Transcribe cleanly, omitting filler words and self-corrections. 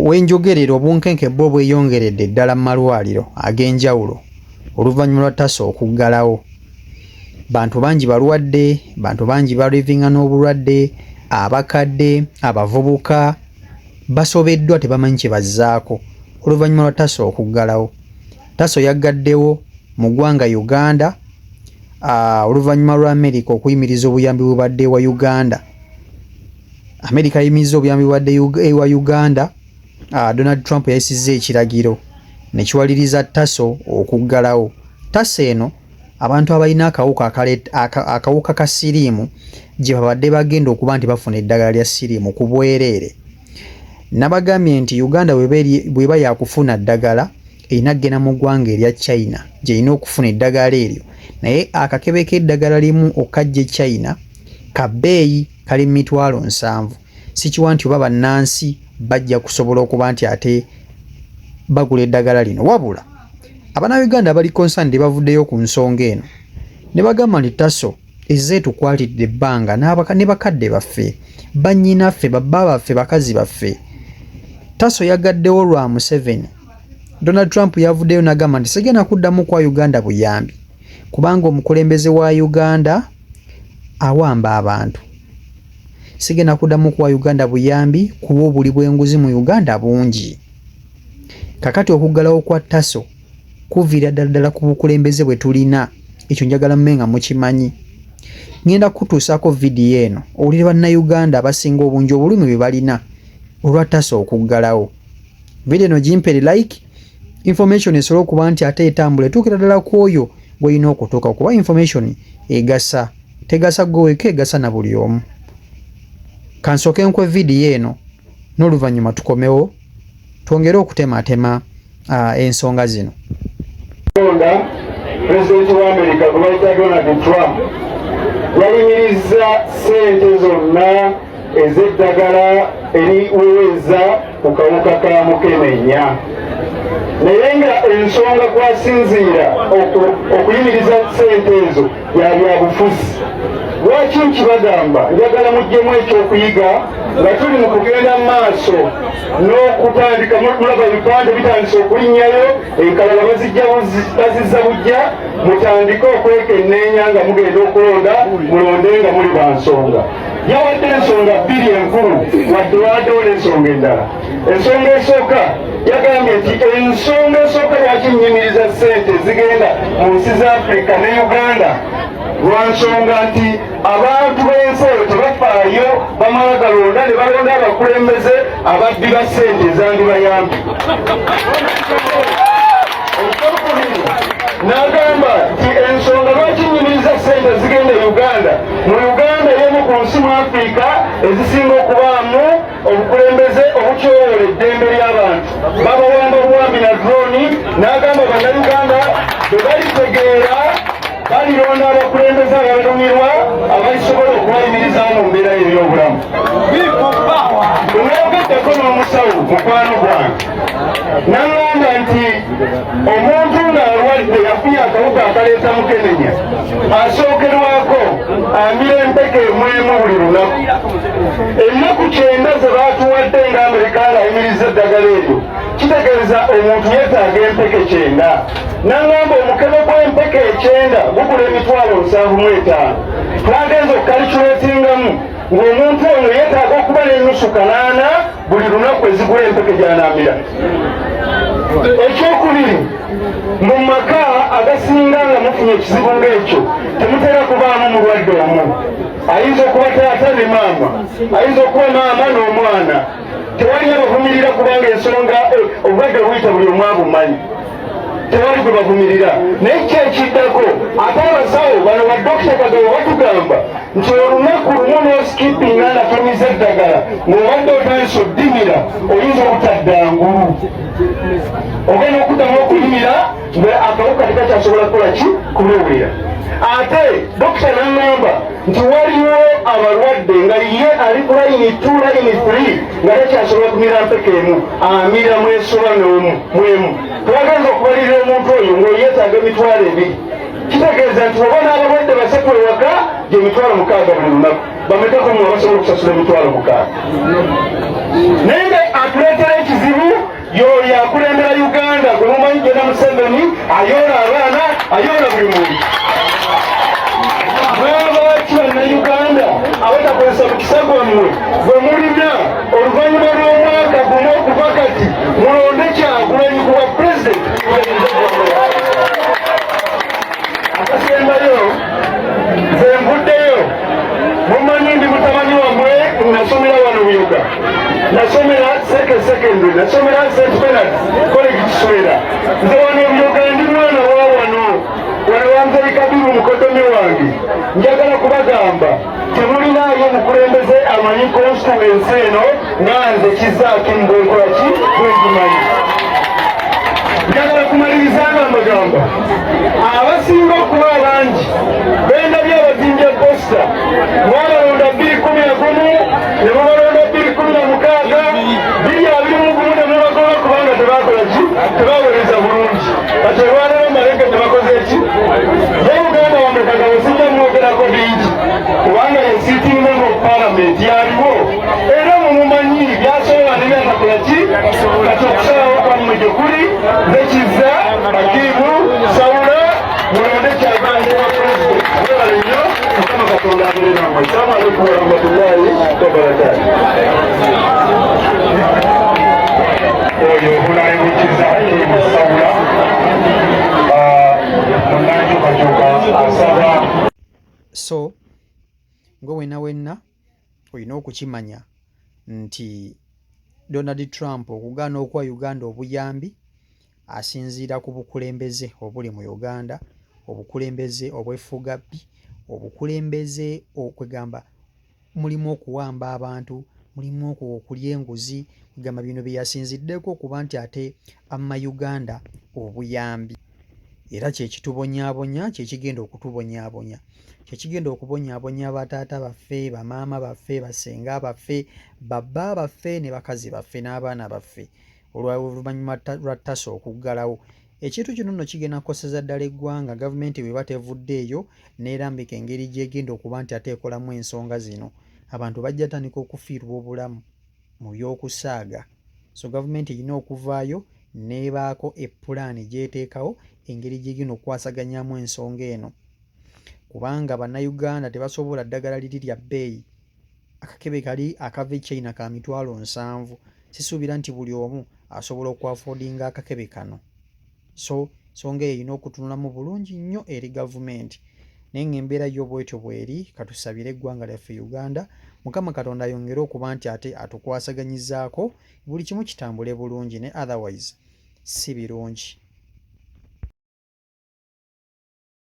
Wenjogerera obunkenke bwo bweyongeredde ddala mu malwaliro ag'enjawulo oluvannyuma lwa TASO okuggalawo. Bantu bangi balwadde, bantu bangi balivinga n'obulwadde, abakadde, abavubuka basobeddwa tebamanyi kye bazzaako oluvannyuma lwa TASO okuggalawo. TASO yaggaddewo mu ggwanga Uganda oluvannyuma lwa Amerika okuyimiriza obuyambi bwebadde ewa Uganda. Amerika yayimirizza obuyambi bwadde ewa Uganda. Donald Trump yayisizza ekiragiro ne kiwaliriza TASO okuggalawo. TASO eno abantu abalina akawuka ka siriimu gye babadde bagenda okuba nti bafuna eddagala lya siriimu ku bwereere. Nabagambye nti Uganda bw'eba yakufuna ddagala erina kugenda mu ggwanga erya China gy'erina okufuna eddagala eryo, naye akakebe k'eddagala limu okajja e China ka bbeeyi kali mu 700,000. Sikiwa nti oba bannansi bajja kusobola okuba nti ate bagula eddagala lino, wabula Abannayuganda abali concerned bavuddeyo ku nsonga eno ne bagamba nti TASO ezze etukwatidde ebbanga ne bakadde baffe, bannyinaffe, babba baffe, bakazi baffe. TASO yagaddewo lwa Museveni. Donald Trump yavuddeyo n'agamba nti sigenda kuddamu kwa Uganda buyambi kubanga omukulembeze wa Uganda awamba abantu. Sigenda kuddamu kuwa Uganda buyambi kuba obuli bw'enguzi mu Uganda bungi. Kakati okuggalawo kwa TASO kuviira ddala ddala ku bukulembeze bwe tulina, ekyo njagala mube nga mukimanyi. Ngenda kukutuusaako vidiyo eno owulire Bannayuganda abasinga obungi obulumi bwe balina olwa TASO okuggalawo. Vidiyo eno gimpere like, information esobole okuba nti ate etambula etuukira ddala ku oyo gw'olina okutuuka kuba information egasa, tegasa ggwe wekka, egasa na buli omu. Kansooke nkwe vidiyo eno n'oluvannyuma tukomewo twongere okutematema ensonga zino. Pulezidenti wa Amerika gwe bayita Donald Trump yayimirizza ssente zonna ez'eddagala eriweweeza ku kawuka ka mukenenya, naye nga ensonga kwasinziira okuyimiriza ssente ezo ya byabufuzi. Lwaki nkibagamba? Njagala muggyemu ekyokuyiga nga tuli mu kugenda mu maaso n'okutandika. Mulaba ebipande bitandise okulinnyayo, enkalala bazizza bujja. Mutandike okwekenneenya nga mugenda okulonda, mulonde nga muli ba nsonga. Yawadde ensonga bbiri enkulu, wadde waddewo n'ensonga endala. Ensonga esooka, yagambye nti ensonga esooka lwaki nnyimiriza ssente zigenda mu nsi za Afirika ne Uganda lwa nsonga nti abantu b'ensi eyo tebafaayo, bamala galonda ne balonda abakulembeze ababbi ba ssente ezandibayambye. Ekyokubiri, n'agamba nti ensonga lwaki nnyimiriza ssente zigenda e Uganda, mu Uganda y'emu ku nsi mu Afirika ezisinga okubaamu obukulembeze obutyoboola eddembe ly'abantu, babawamba buwambi na droni. N'agamba Bannayuganda bwe balitegeera balironda abakulembeze abalumirwa abalisobola okubayimirizaawo mu mbeera y'ebyobulamu. Bwe n'omusawo mukwano gwange, n'aŋŋamba nti omuntu ng'alwadde yafunye akawuka akaleeta mukenenya asookerwako amira empeke emwemu buli lunaku ennaku 90 ze baatuwadde nga Amerika ng'ayimiriza eddagala eryo. Kitegeeza omuntu yeetaaga empeke 90. N'aŋŋamba omukebe gw'empeke 90 gugula 75,000. Twagenza okukalikulatingamu ng'omuntu ono yeetaaga okuba n'ennusu 800 buli lunaku ezigula empeke gy'anaamira. Ekyokubiri, mu maka agasinga nga mufunye ekizibu ng'ekyo temutera kubaamu mulwadde omu. Ayinza okuba taata ne maama, ayinza okuba maama n'omwana, tewali abavumirira kubanga ensonga obulwadde obuyita buli omu abumanyi, tewali gwe bavumirira. Naye ki ekiddako? Ate abasawo bano badokita Kagabo batugamba nti olunaku lumu n'osikipinga nga tomize eddagala ng'obadde otandise oddimira, oyinza obutadda ngulu, ogenda okuddamu okulimira nga akawuka tekakyasobola kukola ki kuluwulira. Ate dokita n'aŋŋamba nti waliwo abalwadde nga ye ali ku layini 2, layini 3, nga takyasobola kumira mpeke emu, amira mwesoba n'omu mwemu. Twagenza okubalirira omuntu oyo ng'oyeetaaga 20,000. Kitegeeza nti oba n'abalwadde basatu ewaka, gye 60,000 buli lunaku. Bamekako mwe abasobola okusasula 60,000? Naye nga atuleetera ekizibu. gwammwe gwe mulina oluvannyuma lw'omwaka gumu okuva kati mulonde Kyagulanyi ku bwa pulezidenti. Akasembayo, nze nvuddeyo, mumanyi ndi mutabani wammwe, nasomera wano Buyoga, nasomera Seke Secondary, nasomera St Bernard College Kiswera. Nze wano Buyoga ndi mwana wa wano, wano wanzeri Kabiru mukodomi wange. Njagala kubagamba temulinaayo mukulembeze amanyi constituency eno nga nze Kizza Hakim bwenkola ki bwengimanyi. Njagala kumaliriza nga mbagamba abasinga okuba abangi bendabye abazimbya posta, mwabalonda 2011 ne mubalonda 2016, 2021 ne mubagoba kubanga tebakola ki, tebaweereza bulungi. Kati olwaleero mbaleke tebakoze ki. Ye muganda wange Kagabo sijja mwogerako bingi kubanga ye sitting member of parliament yaliwo era mumumanyi byasobola ne byatakola ki. Kati okusalawo kwammwe gye kuli. Nze Kizza Hakimu Sawula, mulonde Kyagulanyi wa president. Mwebale nnyo, Mukama Katonda abeere nammwe. Assalamu alaikum warahmatullahi wabarakatu. Oyo Honorable Kizza Hakimu Sawula, munnankyukakyuka asaba. So ngwe wenna wenna olina okukimanya nti Donald Trump okugaana okuwa Uganda obuyambi asinziira ku bukulembeze obuli mu Uganda, obukulembeze obw'effugabbi, obukulembeze okwegamba mulimu okuwamba abantu, mulimu okulya enguzi, kwegamba bino bye yasinziddeko okuba nti ate amma Uganda obuyambi. Era kye kitubonyaabonya, kye kigenda okutubonyaabonya, kye kigenda okubonyaabonya bataata baffe, bamaama baffe, bassenga baffe, babba baffe ne bakazi baffe n'abaana baffe oluvannyuma lwa TASO okuggalawo. Ekintu kino nno kigenda kukoseza ddala eggwanga gavumenti bw'eba tevuddeeyo n'erambika engeri gy'egenda okuba nti ate ekolamu ensonga zino. Abantu bajja tandika okufiirwa obulamu mu by'okusaaga. So gavumenti erina okuvaayo n'ebaako epulaani gy'eteekawo engeri gy'egenda okukwasaganyaamu ensonga eno kubanga Bannayuganda tebasobola ddagala liri lya bbeeyi. Akakebe kali akava e China ka 70,000. Sisuubira nti buli omu asobola okuaffordinga akakebe kano. So ensonga eyo erina okutunulamu bulungi nnyo eri gavumenti. Naye ng'embeera yo bwetyo bw'eri, katusabire eggwanga lyaffe Uganda, Mukama Katonda ayongere okuba nti ate atukwasaganyizaako buli kimu kitambule bulungi, ne otherwise si birungi.